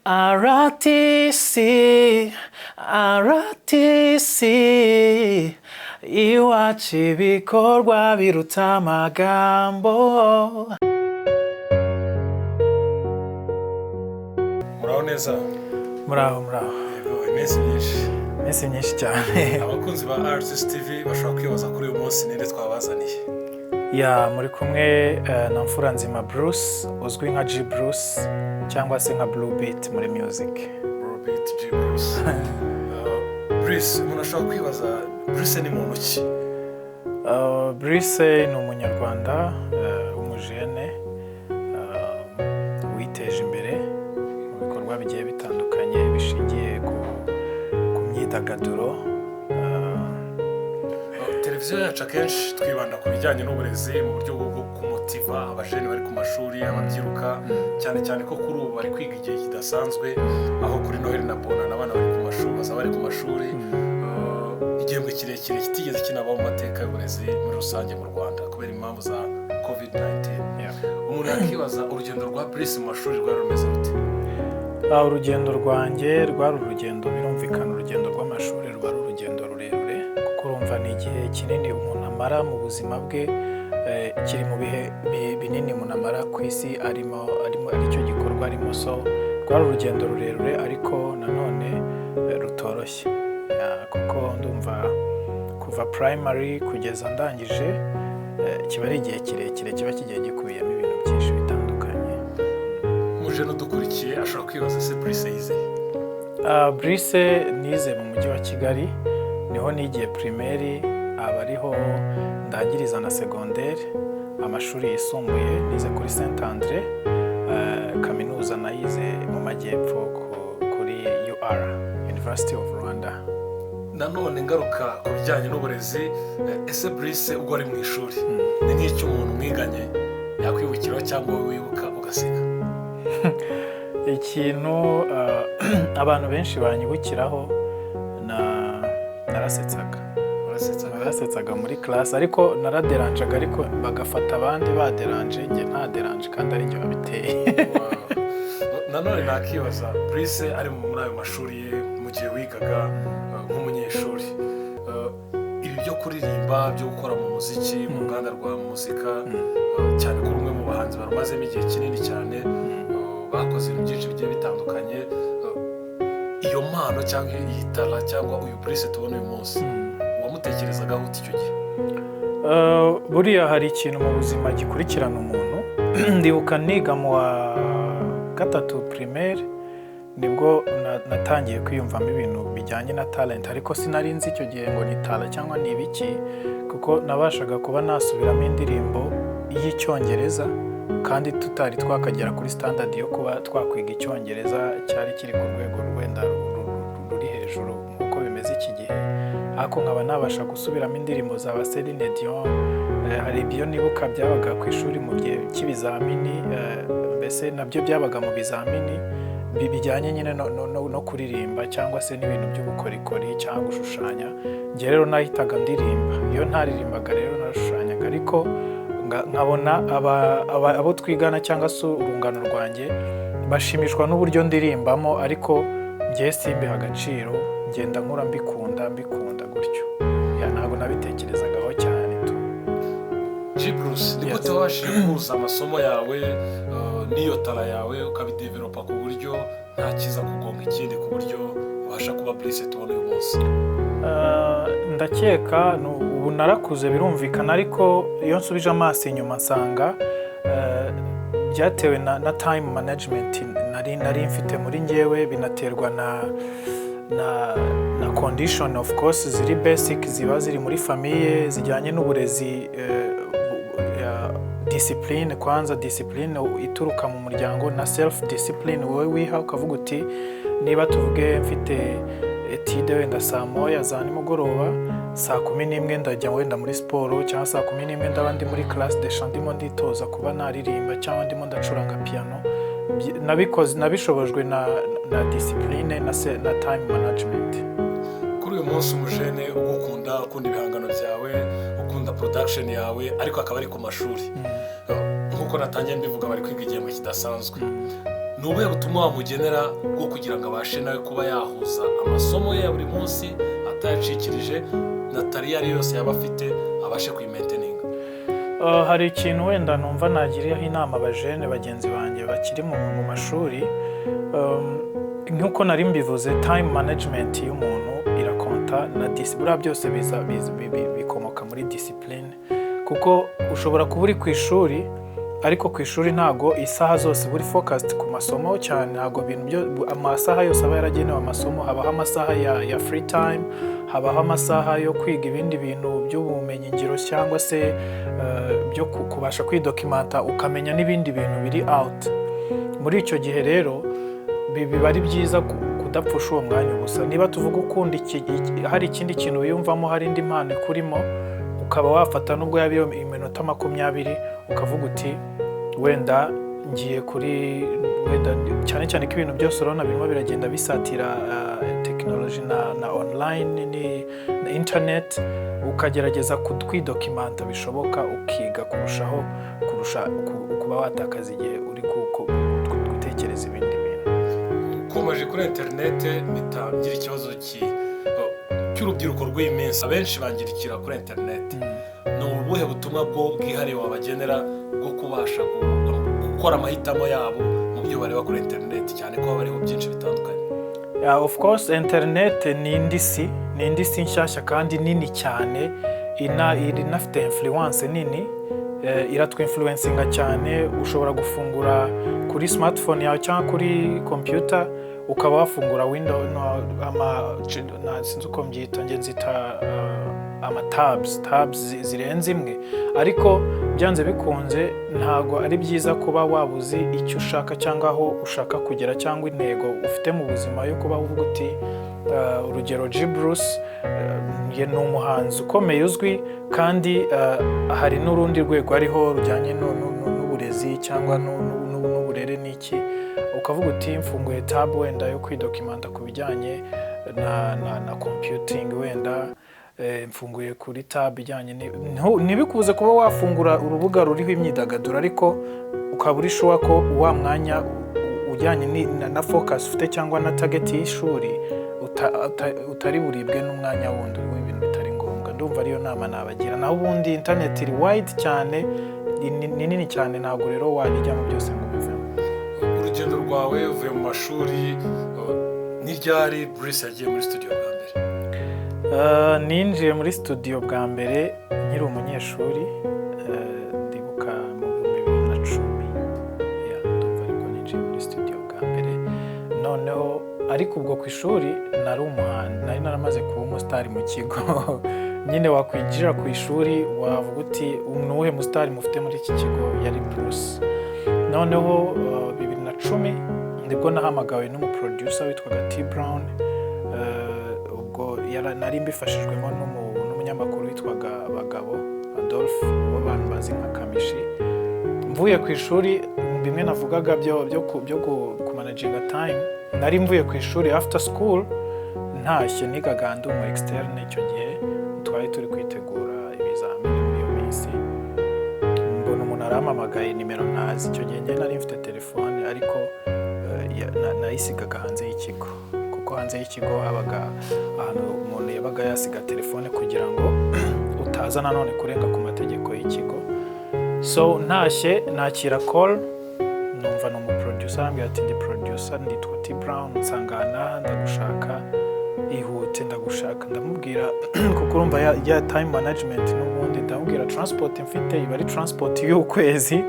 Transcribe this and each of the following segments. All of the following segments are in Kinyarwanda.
RTC, RTC, iwacu ibikorwa biruta amagambo. Muraho neza? Muraho, muraho. Yego, iminsi myinshi. Iminsi myinshi cyane. Abakunzi ba RTC TV bashobora kwibaza kuri uyu munsi ninde twabazaniye? Ya, muri kumwe na Mfuranzima Bruce, uzwi nka G Bruce cyangwa se nka Blue Beat muri music. Robert G Bruce. Bruce, umuntu ashobora kwibaza, Bruce ni muntu ki? Bruce ni umunyarwanda w'umujene witeje imbere mu bikorwa bigiye bitandukanye bishingiye ku myidagaduro. Televiziyo yacu akenshi twibanda ku bijyanye n'uburezi mu buryo bwo kumotiva abajene bari ku mashuri, ababyiruka, cyane cyane ko kuri ubu bari kwiga igihe kidasanzwe, aho kuri Noheli na Bonana abana bari ku mashuri, bazaba bari ku mashuri igihembwe kirekire kitigeze kinabaho mu mateka y'uburezi muri rusange mu Rwanda kubera impamvu za COVID-19. Umuntu yakibaza, urugendo rwa Bruce mu mashuri rwari rumeze rute? Urugendo rwanjye rwari urugendo, birumvikana, urugendo rw'amashuri rwari urugendo rurerure, kuko urumva ni igihe kinini umuntu amara mu buzima bwe, kiri mu bihe binini umuntu amara ku isi arimo aricyo gikorwa arimo. So rwari urugendo rurerure ariko nanone rutoroshye. Ya, kuko ndumva kuva primary kugeza ndangije, kiba ari igihe kirekire, kiba kigiye gikubiyemo ibintu byinshi bitandukanye. Umujene udukurikiye ashobora kwibaza se Bruce yize? Bruce nize mu mujyi wa Kigali, niho nigiye primaire, aba ariho ndangiriza na secondaire. Amashuri yisumbuye nize kuri Saint Andre, kaminuza nayize mu majyepfo kuri UR, University of Rwanda. Nanone ngaruka ku bijyanye n'uburezi, ese Bruce ubwo ari mu ishuri ni nk'icyo umuntu mwiganye yakwibukiraho cyangwa wowe wibuka ugaseka? Ikintu abantu benshi banyibukiraho, narasetsaga. Urasetsa? Narasetsaga muri class, ariko naraderanjaga, ariko bagafata abandi baderanje, njye ntaderanje kandi ari njye wabiteye. Wow. Nanone nakibaza, Bruce ari muri ayo mashuri ye, mu gihe wigaga nk'umunyeshuri, ibi byo kuririmba, byo gukora mu muziki, mu ruganda rwa muzika, cyane ko uri umwe mu bahanzi barumazemo igihe kinini cyane, bakoze ibintu byinshi bigiye bitandukanye, iyo mpano cyangwa iyi talent cyangwa uyu Bruce tubona uyu munsi, wamutekerezagaho ute icyo gihe? Buriya hari ikintu mu buzima gikurikirana umuntu. Ndibuka niga mu wa gatatu primaire, nibwo natangiye kwiyumvamo ibintu bijyanye na talent, ariko sinari nzi icyo gihe ngo ni talent cyangwa ni ibiki, kuko nabashaga kuba nasubiramo indirimbo y'Icyongereza kandi tutari twakagera kuri standard yo kuba twakwiga Icyongereza cyari kiri ku rwego wenda ruri hejuru nk'uko bimeze iki gihe, ariko nkaba nabasha gusubiramo indirimbo za ba Celine Dion. Hari ibyo nibuka byabaga ku ishuri mu gihe cy'ibizamini, mbese nabyo byabaga mu bizamini bijyanye nyine no kuririmba cyangwa se n'ibintu by'ubukorikori cyangwa gushushanya. Njye rero nahitaga ndirimba, iyo ntaririmbaga rero narashushanyaga, ariko nkabona abo twigana cyangwa se urungano rwanjye bashimishwa n'uburyo ndirimbamo, ariko njye simbiha agaciro. Ngenda nkura mbikunda, mbikunda gutyo. Ya, ntabwo nabitekerezagaho cyane tu. G Bruce, ni Yes. gute wabashije guhuza amasomo yawe n'iyo talent yawe, ukabidevelopa ku buryo nta kiza kugonga ikindi, ku buryo ubasha kuba Bruce tubona uyu munsi? Ndakeka ubu narakuze birumvikana, ariko iyo nsubije amaso inyuma nsanga byatewe na time management nari mfite muri njyewe, binaterwa na condition of course ziri basic ziba ziri muri famille zijyanye n'uburezi, discipline kwanza, discipline ituruka mu muryango na self discipline wowe wiha, ukavuga uti niba tuvuge mfite étude wenda saa 1 za nimugoroba, saa 11 ndajya wenda muri siporo, cyangwa saa 11 ndaba ndi muri classe de chant, ndimo nditoza kuba naririmba cyangwa ndimo ndacuranga piano. Nabikoze, nabishobojwe na discipline na time management. Kuri uyu munsi umujene ugukunda, ukunda ibihangano byawe, ukunda production yawe, ariko akaba ari ku mashuri, nk'uko natangiye mbivuga, bari kwiga igihembwe kidasanzwe. Ni ubuhe butumwa wamugenera bwo kugira ngo abashe nawe kuba yahuza amasomo ye ya buri munsi atayacikirije, na talent iyo ari yo yose yaba afite abashe kuyimaintaininga? Hari ikintu wenda numva nagiriyeho inama abajene bagenzi banjye bakiri mu mashuri. Nk'uko nari mbivuze, time management y'umuntu iracounta na buriya byose biza bikomoka muri discipline, kuko ushobora kuba uri ku ishuri, ariko ku ishuri ntago isaha zose uba uri focused ku masomo cyane. Ntago ibintu byo amasaha yose aba yaragenewe amasomo. Habaho amasaha ya free time, habaho amasaha yo kwiga ibindi bintu by'ubumenyingiro cyangwa se byo kubasha kwidocumenta, ukamenya n'ibindi bintu biri out. Muri icyo gihe rero biba ari byiza kudapfusha uwo mwanya ubusa. Niba tuvuga ukunda hari ikindi kintu wiyumvamo, hari indi mpano ikurimo, ukaba wafata nubwo yaba iyo iminota 20, ukavuga uti wenda ngiye kuri wenda, cyane cyane ko ibintu byose urabona birimo biragenda bisatira tekinoloji na online na internet, ukagerageza kwidocumenta bishoboka, ukiga kurushaho kurusha kuba watakaza igihe uri gutekereza ibindi bintu. Ukomeje kuri interinete, mpita ngira ikibazo cy'urubyiruko rw'iyi minsi. Abenshi bangirikira kuri interinete. Ni ubuhe butumwa bwo bwihariye wabagenera bwo kubasha gukora amahitamo yabo mu byo bareba kuri interineti, cyane ko haba hariho byinshi bitandukanye? Yeah, of course, internet ni indi si, ni indi si nshyashya kandi nini cyane, inafite influence nini, iratwinfluencinga cyane. Ushobora gufungura kuri smartphone yawe cyangwa kuri computer, ukaba wafungura window no, ama sinzi uko mbyita, nge nzita ama tabs zirenze imwe. Ariko byanze bikunze ntago ari byiza kuba waba uzi icyo ushaka cyangwa aho ushaka kugera cyangwa intego ufite mu buzima yo kuba uvuga uti urugero G Bruce, ye ni umuhanzi ukomeye uzwi, kandi hari n'urundi rwego ariho rujyanye n'uburezi cyangwa n'uburere n'iki, ukavuga uti mfunguye tab wenda yo kwidocumenta ku bijyanye na computing, wenda mfunguye kuri tab ijyanye ntibikubuze kuba wafungura urubuga ruriho imyidagaduro, ariko ukaba uri sure ko wa mwanya ujyanye na focus ufite cyangwa na target y'ishuri utari buribwe n'umwanya wundi w'ibintu bitari ngombwa. Ndumva ariyo nama nabagira. Naho ubundi internet iri wide cyane, ni nini cyane, ntabwo rero wabijyamo byose ngo ubivemo. Urugendo rwawe uvuye mu mashuri, ni ryari Bruce yagiye muri studio bwa mbere? Ninjiye muri studio bwa mbere nkiri umunyeshuri, ndibuka mu 2010. Yeah, ndumva ariko ninjiye muri studio bwa mbere. Noneho ariko ubwo ku ishuri nari umuhanzi, nari naramaze kuba umusitari mu kigo nyine. Wakwinjira ku ishuri wavuga uti ni uwuhe musitari mufite muri iki kigo? Yari Bruce. Noneho 2010 nibwo nahamagawe n'umuproducer witwaga T Brown. Ubwo nari mbifashijwemo n'umunyamakuru witwaga Bagabo Adolphe, uwo abantu bazi nka Kamishi. Mvuye ku ishuri, bimwe navugaga byo kumanaginga time, nari mvuye ku ishuri after school ntashye. Nigaga ndi umu externe icyo gihe, twari turi kwitegura ibizamini muri iyo minsi. Mbona umuntu arampamagaye nimero ntazi. Icyo gihe njye nari mfite telefone, ariko nayisigaga hanze y'ikigo, kuko hanze y'ikigo habaga ahantu umuntu yabaga yasiga telefone kugira ngo utaza nanone kurenga ku mategeko y'ikigo. So ntashye nakira call, numva ni umuproducer, arambwira ati ndi producer, nditwa T Brown, nsangana ndagushaka, ihute ndagushaka. Ndamubwira, kuko urumva ya time management n'ubundi, ndamubwira transport mfite iba ari transport y'ukwezi,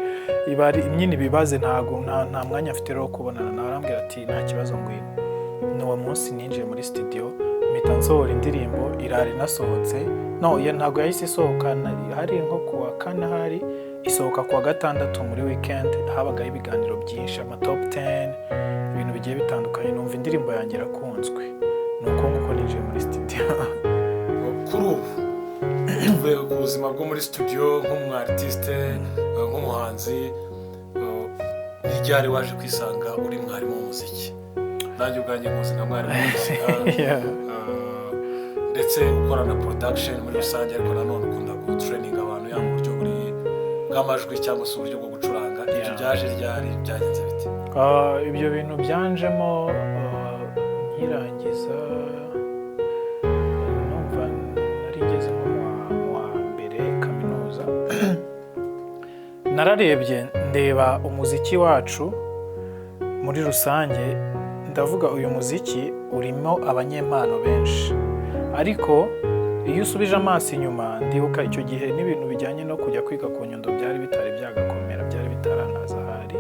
iba ari nyine ibibaze, ntago nta mwanya mfite rero wo kubonana nawe. Arambwira ati nta kibazo, ngwino. Ni uwo munsi ninjiye muri studio, mpita nsohora indirimbo, irara inasohotse. No iyo ntabwo yahise isohoka, hari nko ku wa kane, hari isohoka ku wa gatandatu. Muri weekend habagaho ibiganiro byinshi, ama top 10, ibintu bigiye bitandukanye. Numva indirimbo yanjye irakunzwe. Ni uko nguko ninjiye muri studio. Kuri ubu tuvuye ku buzima bwo muri studio nk'umu artiste, nk'umuhanzi, ni ryari waje kwisanga uri mwarimu w'umuziki? Nanjye ubwanjye nkuzi nka mwarimu w'umuzika, ndetse ukora na production muri rusange, ariko nanone ukunda gutraininga abantu, yaba mu buryo buri bw'amajwi cyangwa se uburyo bwo gucuranga. Ibyo byaje ryari? Byagenze bite? Ibyo bintu byanjemo nkirangiza, numva nari ngeze nko mu wa mbere kaminuza. Nararebye, ndeba umuziki wacu muri rusange, ndavuga uyu muziki urimo abanyempano benshi. Ariko iyo usubije amaso inyuma, ndibuka icyo gihe n'ibintu bijyanye no kujya kwiga ku Nyundo byari bitari byagakomera, byari bitaranaza ahari.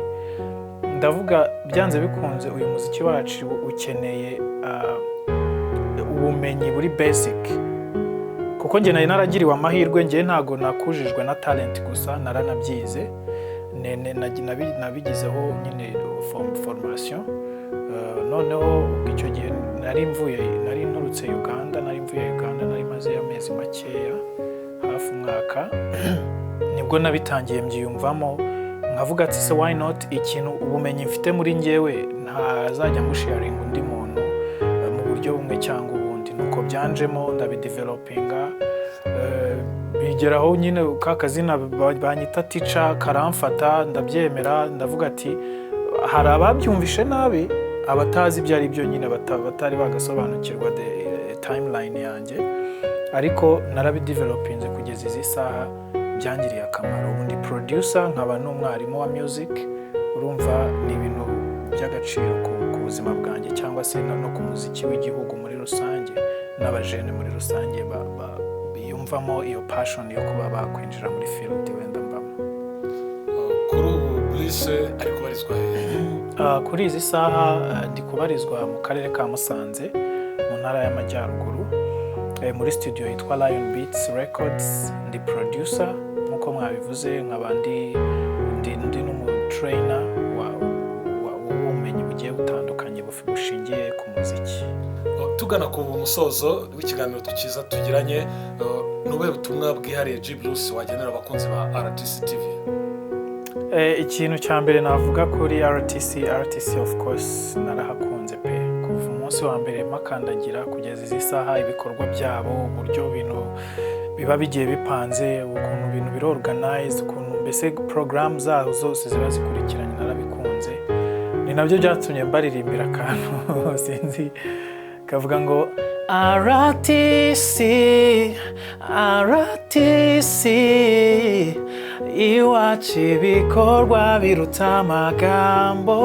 Ndavuga byanze bikunze uyu muziki wacu ukeneye ubumenyi buri basic, kuko njye nari naragiriwe amahirwe. Njye ntago nakujijwe na talent gusa, naranabyize. Nabigizeho nyine formation. Noneho ubwo icyo gihe nari nturutse Uganda, nari mvuye Uganda, nari maze amezi makeya, hafi umwaka, nibwo nabitangiye mbyiyumvamo, nkavuga ati: "Se why not ikintu ubumenyi mfite muri njyewe ntazajya musharinga undi muntu mu buryo bumwe cyangwa ubundi?" Nuko byanjemo, ndabidevelopinga, bigeraho nyine ka kazina banyita teacher karamfata, ndabyemera. Ndavuga ati hari ababyumvishe nabi, abatazi ibyo ari byo nyine, batari bagasobanukirwa the timeline yanjye, ariko narabidevelopinze kugeza izi saha, byangiriye akamaro. Ubu ndi producer, nkaba n'umwarimu wa music. Urumva ni ibintu by'agaciro ku buzima bwanjye cyangwa se no ku muziki w'igihugu muri rusange, n'abajene muri rusange biyumvamo iyo passion yo kuba bakwinjira muri field wenda mbamo. Kuri ubu Bruce ari kubarizwa hehe? Kuri izi saha ndi kubarizwa mu karere ka Musanze, mu ntara y'Amajyaruguru, muri studio yitwa Lion Beats Records. Ndi producer nk'uko mwabivuze, nkaba ndi n'umutrainer w'ubumenyi bugiye butandukanye bushingiye ku muziki. Tugana ku musozo w'ikiganiro cyiza tugiranye, ni ubuhe butumwa bwihariye G Bruce wagenera abakunzi ba RTC TV? Ikintu cya mbere navuga kuri RTC, RTC of course narahakunze pe. Kuva umunsi wa mbere makandagira kugeza izi saha, ibikorwa byabo, uburyo ibintu biba bigiye bipanze, ukuntu ibintu biri organized, ukuntu mbese porogaramu zaho zose ziba zikurikiranye, narabikunze. Ni nabyo byatumye mbaririmbira akantu, sinzi, kavuga ngo RTC, RTC, iwacu ibikorwa biruta amagambo.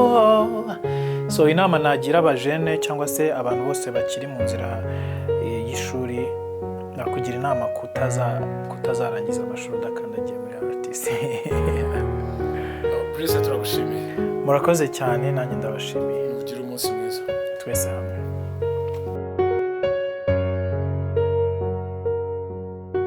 So inama nagira abajene cyangwa se abantu bose bakiri mu nzira y'ishuri, nakugira inama kutazarangiza amashuri udakandagiye muri RTC. Bruce, turagushimiye. Murakoze cyane, nanjye ndabashimiye. Ugire umunsi mwiza. Twese hamwe.